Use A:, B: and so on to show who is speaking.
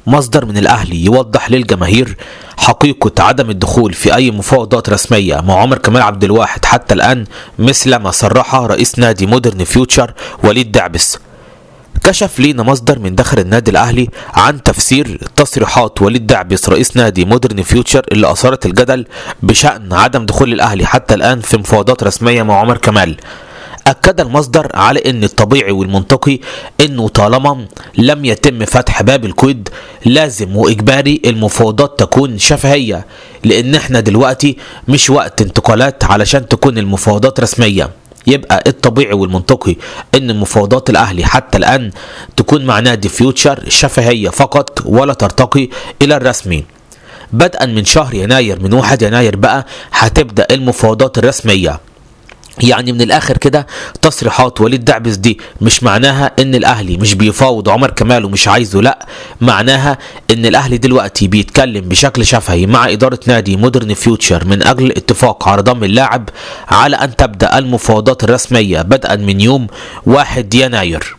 A: مصدر من الأهلي يوضح للجماهير حقيقة عدم الدخول في أي مفاوضات رسمية مع عمر كمال عبد الواحد حتى الآن، مثل ما صرح رئيس نادي مودرن فيوتشر وليد دعبس. كشف لينا مصدر من داخل النادي الأهلي عن تفسير تصريحات وليد دعبس رئيس نادي مودرن فيوتشر اللي أثارت الجدل بشأن عدم دخول الأهلي حتى الآن في مفاوضات رسمية مع عمر كمال. أكد المصدر على أن الطبيعي والمنطقي أنه طالما لم يتم فتح باب القيد لازم وإجباري المفاوضات تكون شفهية، لأن احنا دلوقتي مش وقت انتقالات علشان تكون المفاوضات رسمية. يبقى الطبيعي والمنطقي ان مفاوضات الاهلي حتى الان تكون مع نادي فيوتشر شفهية فقط ولا ترتقي الى الرسمي. بدءا من شهر يناير، من 1 يناير بقى هتبدأ المفاوضات الرسمية. يعني من الاخر كده تصريحات وليد دعبس دي مش معناها ان الاهلي مش بيفاوض عمر كمال ومش عايزه، لا، معناها ان الاهلي دلوقتي بيتكلم بشكل شفهي مع ادارة نادي مودرن فيوتشر من اجل الاتفاق على ضم اللاعب، على ان تبدأ المفاوضات الرسمية بدءا من يوم 1 يناير.